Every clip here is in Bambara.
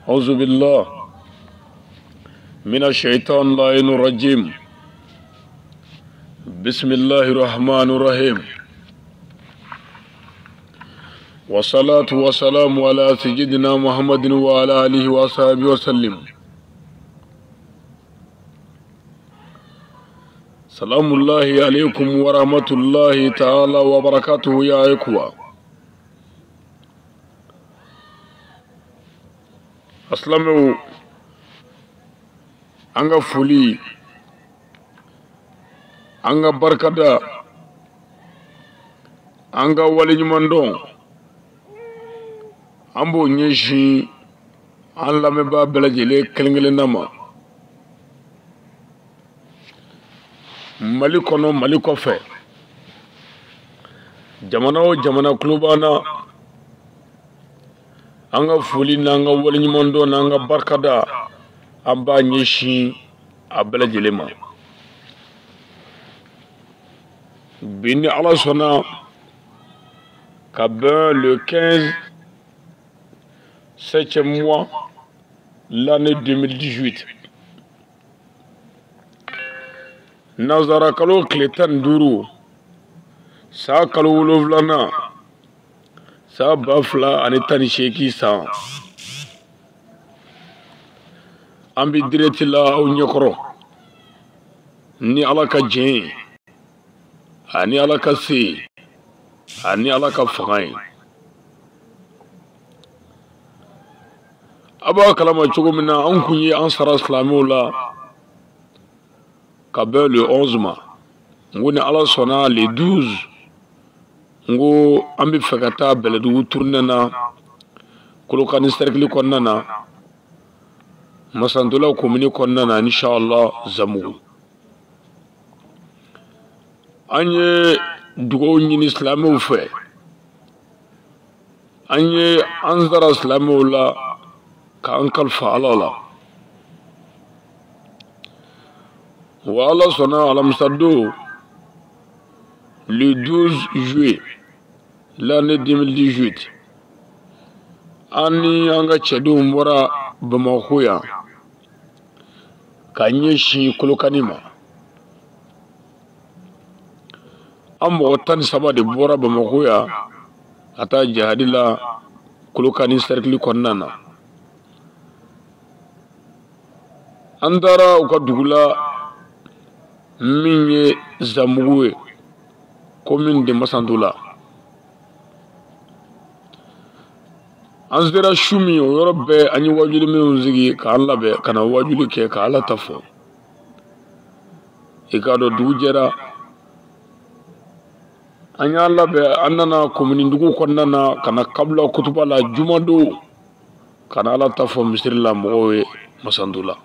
أعوذ بالله من الشيطان اللعين الرجيم. بسم الله الرحمن الرحيم. والصلاة والسلام على سيدنا محمد وعلى آله وصحبه وسلم. سلام الله عليكم ورحمة الله تعالى وبركاته يا إخوة. Asilamɛw, an ka foli, an ka barikada, an ka waleɲumandɔn, an b'o ɲɛsin an lamɛnbaa bɛɛ lajɛlen kelen kelenna ma, Mali kɔnɔ, Mali kɔfɛ, jamana o jamana tulo b'an na. An ka foli n'an ka waleɲumandɔn n'an ka barikada, an b'a ɲɛsin a bɛɛ lajɛlen ma. Bi, ni Ala sɔnna, ka bɛn le 15 septième mois l'année 2018, nanzara kalo tile 15, san kalo wolonfilanan, san 2018 san, an bɛ direct la aw ɲɛkɔrɔ ni Ala ka jɛn ye, ani Ala ka se, ani Ala ka fanga ye. A b'a kalama cogo min na, an kun ye an sara silamɛw la ka bɛn le 11 ma. N ko ni Ala sɔnna, le 12, n ko an bɛ fɛ ka taa Bɛlɛdugu tournée na, Kolokani cercle kɔnɔna na, Masantola commune kɔnɔna na, inshallah, Zamugu. An ye dugawu ɲini silamɛw fɛ, an ye an sara silamɛw la k'an kalifa Ala la. Wa Ala sɔnna, alamisa don, le 12 juillet l'année 2018, an ni an ka cɛdenw bɔra Bamako yan ka ɲɛsin Kolokani ma. An mɔgɔ 13 de bɔra Bamako yan ka taa jihadi la Kolokani cercle kɔnɔna na. An taara u ka dugu la min ye Zamugu ye, commune de Masantola. An sera su min, o yɔrɔ bɛɛ an ye wajuli minnu sigi k'an labɛn ka na wajuli kɛ ka Ala ta fɔ. I k'a dɔn, dugu jɛra, an y'an labɛn, an nana komini dugu kɔnɔna na ka na kabila kutuba la jumadon, ka na Ala ta fɔ misiri la mɔgɔw ye Masantola.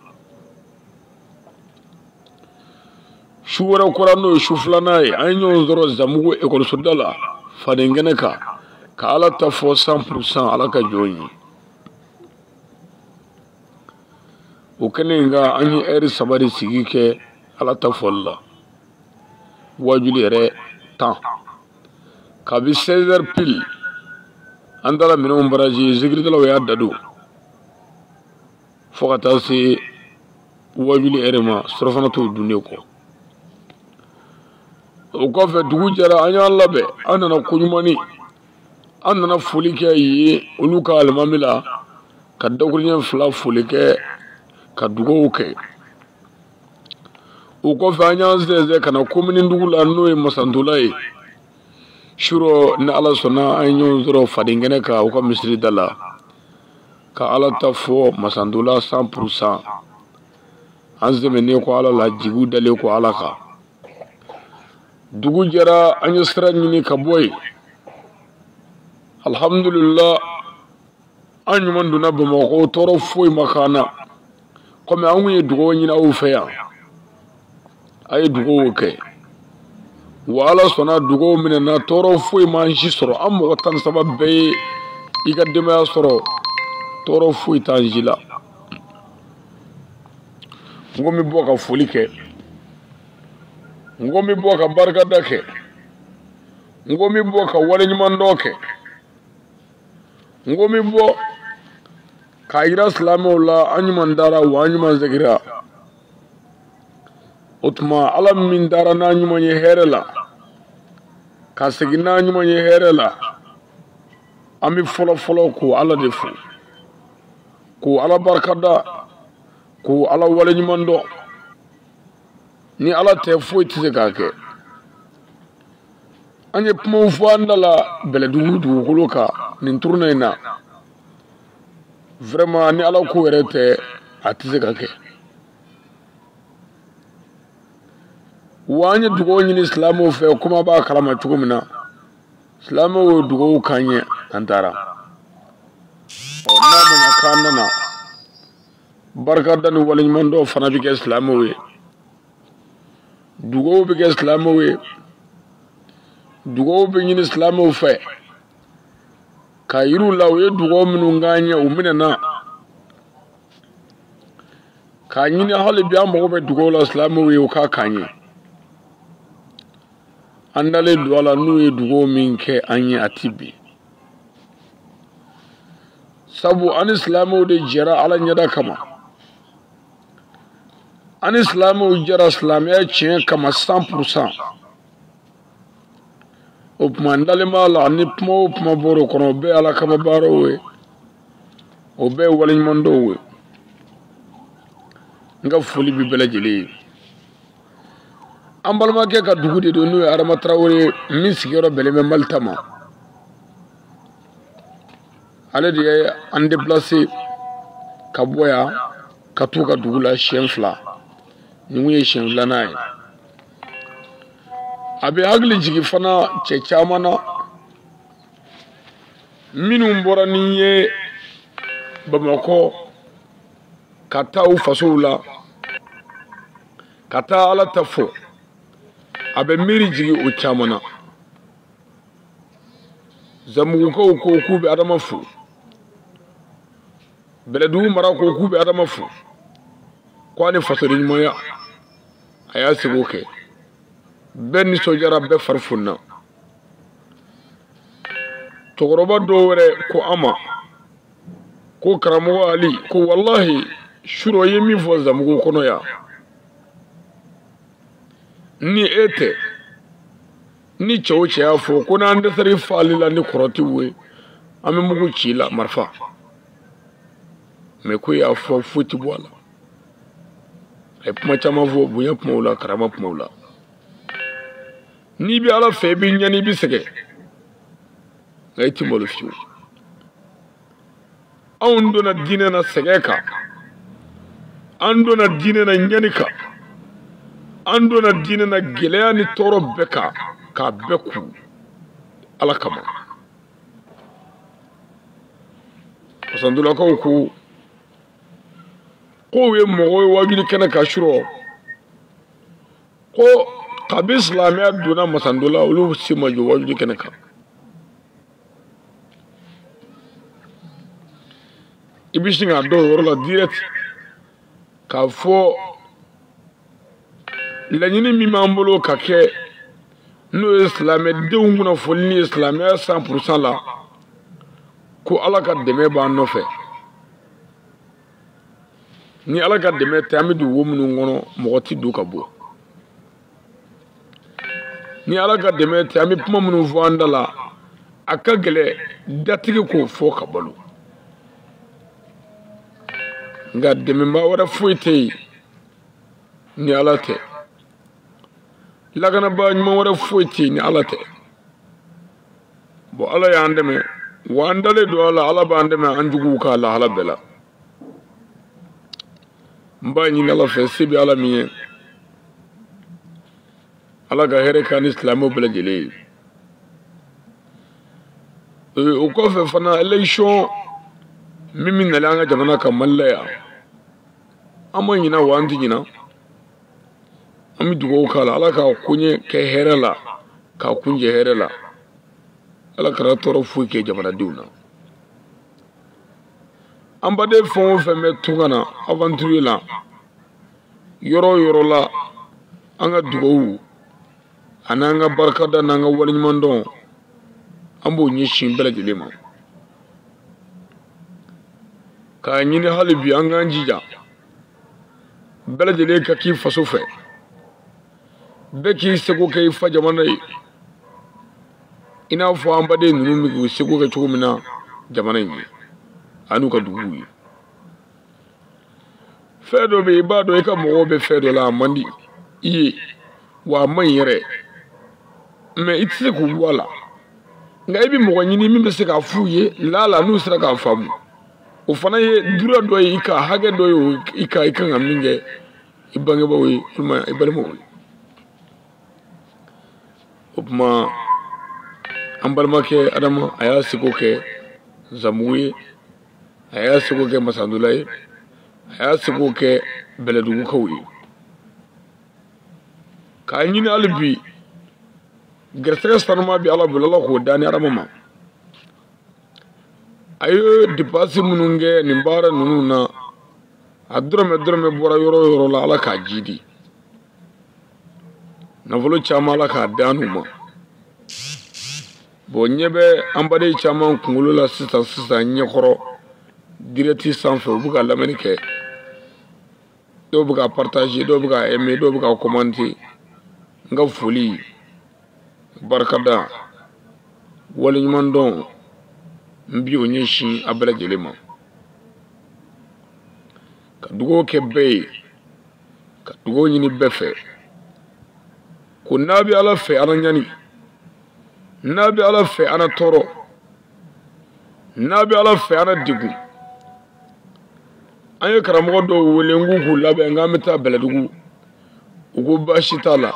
Su wɛrɛ kɔra, n'o ye su filanan ye, an ye ɲɔgɔn sɔrɔ Zamugu ekɔlisoda la, faden kɛnɛ kan, ka Ala ta fɔ 100% Ala ka jɔn ye. O kɛnɛ in kan, an ye ɛri 3 de sigi kɛ Ala ta fɔli la, wajuli yɛrɛ tan, kabi 16 heures pile. An taara minɛnw baraji, zikiridalaw y'a dadon fo ka taa se wajuli ɛri ma, surafana t'o dunnen kɔ. O kɔfɛ, dugu jɛra, an y'an labɛn, an nana koɲumani, an nana foli kɛ yen olu ka alimami la, ka dakuruɲɛ fila foli kɛ, ka dugawu kɛ. O kɔfɛ, an y'an sɛnsɛn ka na komini dugu la, n'o ye Masantola ye. Surɔ, ni Ala sɔnna, an ye ɲɔgɔn sɔrɔ faden kɛnɛ kan u ka misiri da la, ka Ala ta fɔ Masantola 100%. An sɛmɛnen kɔ Ala la, jigiw dalen kɔ Ala kan, dugu jɛra, an ye sira ɲini ka bɔ yen. Alhamdulillah, an ɲuman donna Bamakɔ, tɔɔrɔ foyi ma k'an na, komi an kun ye dugawu ɲini aw fɛ yan, a ye dugawu kɛ. Wa Ala sɔnna, dugawu minɛ na, tɔɔrɔ foyi m'an si sɔrɔ. An mɔgɔ 13 bɛɛ ye i ka denbaya sɔrɔ, tɔɔrɔ foyi t'an si la. N ko n bɛ bɔ ka foli kɛ, n ko n bɛ bɔ ka barikada kɛ, n ko n bɛ bɔ ka waleɲumandɔn kɛ, n ko n bɛ bɔ K'a yira silamɛw la an ɲuman dara wa an ɲuman segira. O tuma Ala min dara n'an ɲuman ye hɛrɛ la, ka segin n'an ɲuman ye hɛrɛ la, an bɛ fɔlɔ fɔlɔ k'o Ala de fo, k'o Ala barikada, k'o Ala waleɲuman dɔn. Ni Ala tɛ foyi tɛ se k'a kɛ. An ye kumaw fɔ an da la Bɛlɛdugu dugukolo kan nin tournée in na. Vraiment ni Ala ko yɛrɛ tɛ a tɛ se ka kɛ. Wa an ye dugawu ɲini silamɛw fɛ kuma b'a kalama cogo min na, silamɛw ye dugawu k'an ye an taara. Ɔ n'a ma ɲɛ k'an nana, barikada ni waleɲumandɔn fana bɛ kɛ silamɛw ye, dugawu bɛ kɛ silamɛw ye, dugawu bɛ ɲini silamɛw fɛ k'a yir'u la u ye dugawu minnu k'an ye u minɛna, k'a ɲini hali bi an mago bɛ dugawu la silamɛw ye u k'a k'an ye. An dalen don a la n'u ye dugawu min kɛ an ye a ti bin, sabu an ni silamɛw de jɛra Ala ɲɛda kama, an ni silamɛw jɛra silamɛya tiɲɛ kama 100%. O tuma n dalen b'a la ni kuma o kuma bɔr'o kɔnɔ, o bɛɛ ye Ala kama baaraw ye, o bɛɛ ye waleɲumandɔnw ye. N ka foli bɛ bɛɛ lajɛlen ye. An balimakɛ ka dugu de don n'o ye Adama Tarawele min sigiyɔrɔ bɛnnen bɛ Malita ma. Ale de ye an déplacé ka bɔ yan ka t'u ka dugu la siɲɛ 2. Nin kun ye siɲɛ 2nan ye. A bɛ hakili jigin fana cɛ caman na minnu bɔra ni ye Bamakɔ ka taa u fasow la ka taa Ala ta fɔ. A bɛ miiri jigin o caman na. Zanbugukaw ko k'u bɛ Adama fo, Bɛlɛdugu mara ko k'u bɛ Adama fo, ko a ni fasoden ɲumanya a y'a seko kɛ. Bɛɛ nisɔndiyara, bɛɛ fari fonina. Cɛkɔrɔba dɔw wɛrɛ ko an ma ko karamɔgɔ Ali ko walahi surɔ i ye min fɔ Zanbugu kɔnɔ yan, ni e tɛ, ni cɛ o cɛ y'a fɔ ko n'an dɛsɛr'i faali la ni kɔrɔtiw ye, an bɛ mugu ci i la marifa. Mɛ ko y'a fɔ foyi ti bɔ a la. A ye kuma caman fɔ, bonya kumaw la, karama kumaw la. N'i bɛ Ala fɛ i bɛ ɲani, i bɛ sɛgɛn, nka i ti malo fiyewu. Anw donna diinɛ na sɛgɛn kan, an donna diinɛ na ɲani kan, an donna diinɛ na gɛlɛya ni tɔɔrɔ bɛɛ kan, k'a bɛɛ ku Ala kama. Masandulakaw ko k'u ye mɔgɔ ye waajuli kɛnɛ kan surɔ, ko kabi silamɛya donna Masandula olu si ma jɔ waajuli kɛnɛ kan. I bɛ sin k'a dɔn o yɔrɔ la direct k'a fɔ laɲini min b'an bolo ka kɛ n'o ye silamɛdenw kunnafoni ye silamɛya 100% la, ko Ala ka dɛmɛ b'an nɔfɛ. Ni Ala ka dɛmɛ tɛ, an bɛ don wo minnu kɔnɔ mɔgɔ tɛ don ka bɔ. Ni Ala ka dɛmɛ tɛ, an bɛ kuma minnu fɔ an da la, a ka gɛlɛn datigi k'o fɔ ka balo. Nka dɛmɛbaa wɛrɛ foyi tɛ yen ni Ala tɛ, lakanabaa ɲuman wɛrɛ foyi tɛ yen ni Ala tɛ. Bon, Ala y'an dɛmɛ, wa an dalen don a la, Ala b'an dɛmɛ an juguw ka lahala bɛɛ la. N b'a ɲini Ala fɛ, se bɛ Ala min ye, Ala ka hɛrɛ k'an ni silamɛw bɛɛ lajɛlen ye. O kɔfɛ fana, élection min bɛ nalen an ka jamana kan Mali la yan, an ma ɲina wa an tɛ ɲina. An bɛ dugawu k'a la, Ala k'a koɲɛ kɛ hɛrɛ la, k'a kuncɛ hɛrɛ la. Ala kana tɔɔrɔ foyi kɛ jamanadenw na. An baden fɛn o fɛn bɛ tunga na aventure la, yɔrɔ o yɔrɔ la, an ka dugawu an'an ka barikada n'an ka waleɲumandɔn, an b'o ɲɛsin bɛɛ lajɛlen ma. K'a ɲini hali bi an k'an jija bɛɛ lajɛlen ka k'i faso fɛ, bɛɛ k'i seko kɛ i fa jamana ye, i n'a fɔ an baden ninnu bɛ k'u seko kɛ cogo min na jamana in ye an'u ka duguw ye. Fɛn dɔ bɛ yen, i b'a dɔn i ka mɔgɔw bɛ fɛn dɔ la, a man di i ye wa a man ɲi yɛrɛ, mɛ i tɛ se k'u bɔ a la, nka i bɛ mɔgɔ ɲini min bɛ se k'a f'u ye laala n'u sera k'a faamu, o fana ye dura dɔ ye i ka hakɛ dɔ ye i ka i kan ka min kɛ i bangebaaw ye walima i balimaw ye. O tuma an balimakɛ Adama, a y'a seko kɛ Zanbugu ye, a y'a seko kɛ Masandula ye, a y'a seko kɛ Bɛlɛdugukaw ye. K'a ɲini hali bi gɛrɛsɛgɛ sanuma bɛ Ala bolo, Ala k'o da ni Adama ma. A ye dipasi minnu kɛ nin baara ninnu na, a dɔrɔmɛ dɔrɔmɛ bɔra yɔrɔ o yɔrɔ la, Ala k'a jidi nafolo caman, Ala k'a d'an n'u ma. Bon, ɲɛ bɛ an baden caman kunkolo la sisan sisan ɲɛkɔrɔ direct sanfɛ, u bɛ ka lamɛnni kɛ, dɔw bɛ ka partager, dɔw bɛ ka aimer, dɔw bɛ ka commenter. N ka foli, barikada, waleɲuman dɔn, n bi o ɲɛsin a bɛɛ lajɛlen ma. Ka dugawu kɛ bɛɛ ye, ka dugawu ɲini bɛɛ fɛ, ko n'a bɛ Ala fɛ ala ɲani, n'a bɛ Ala fɛ ala tɔɔrɔ, n'a bɛ Ala fɛ ala degun. An ye karamɔgɔ dɔw wele n k'u k'u labɛn k'an bɛ taa Bɛlɛdugu, u ko baasi t'a la,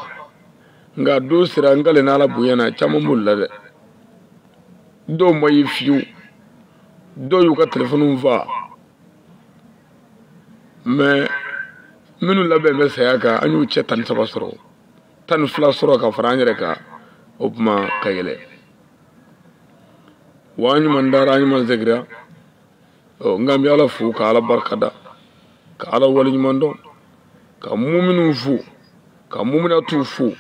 nka don sera n kalenna Ala bonya na, caman b'olu la dɛ, dɔw ma ye fiyewu, dɔw y'u ka telefɔniw fa, mɛ minnu labɛn bɛ saya kan, an y'u cɛ 13 sɔrɔ, 12 sɔrɔ ka fara an yɛrɛ kan. O tuma ka yɛlɛ wa an ɲuman dara, an ɲuman segira. Ɔ nka an bɛ Ala fo, ka Ala barikada, ka Ala waleɲuman dɔn, ka muminuw fo, ka muminatuw fo.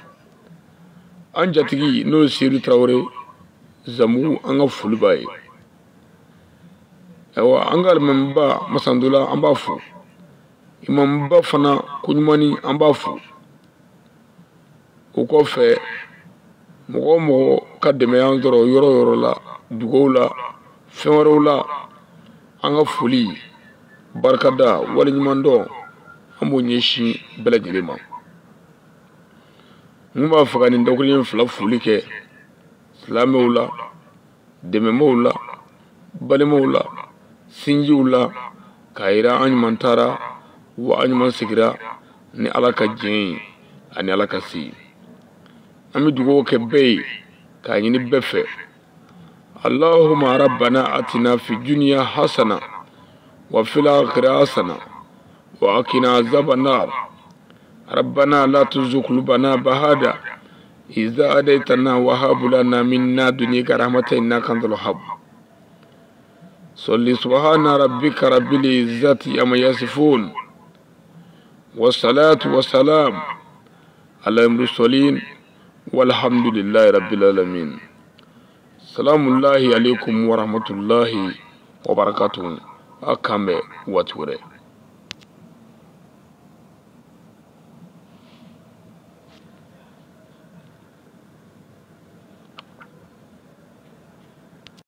An jatigi n'o ye Seydou Tarawele Zanbugu, an ka foli b'a ye. Ayiwa, an ka alimamiba Masandula, an b'a fo, imamuba fana Koɲumani, an b'a fo. O kɔfɛ, mɔgɔ o mɔgɔ ka dɛmɛ y'an sɔrɔ yɔrɔ o yɔrɔ la, duguw la, fɛn wɛrɛw la, an ka foli, barikada, waleɲuman dɔn, an b'o ɲɛsin bɛɛ lajɛlen ma. N b'a fɛ ka nin dakuruɲɛ fila foli kɛ silamɛw la, dɛmɛbaaw la, balimaw la, sinjiw la, k'a yira an ɲuman taara wa an ɲuman sigira ni Ala ka diɲɛ ye ani Ala ka se ye. An bɛ dugawu kɛ bɛɛ ye k'a ɲini bɛɛ fɛ. Allahumma rabbana atina fi dunya hasana wa fil akhirati hasana wa qina azaban nar. Rabbana la tuzigh qulubana ba'da idh hadaytana wa hab lana min ladunka rahmatan innaka antal wahhab. Salli subhana rabbika rabbil izzati amma yasifun wa salatu wa salam ala mursalin walhamdulillahi rabbil alamin. Salamullahi alaikum wa rahmatullahi wa barakatuh. A kan bɛn waati wɛrɛ.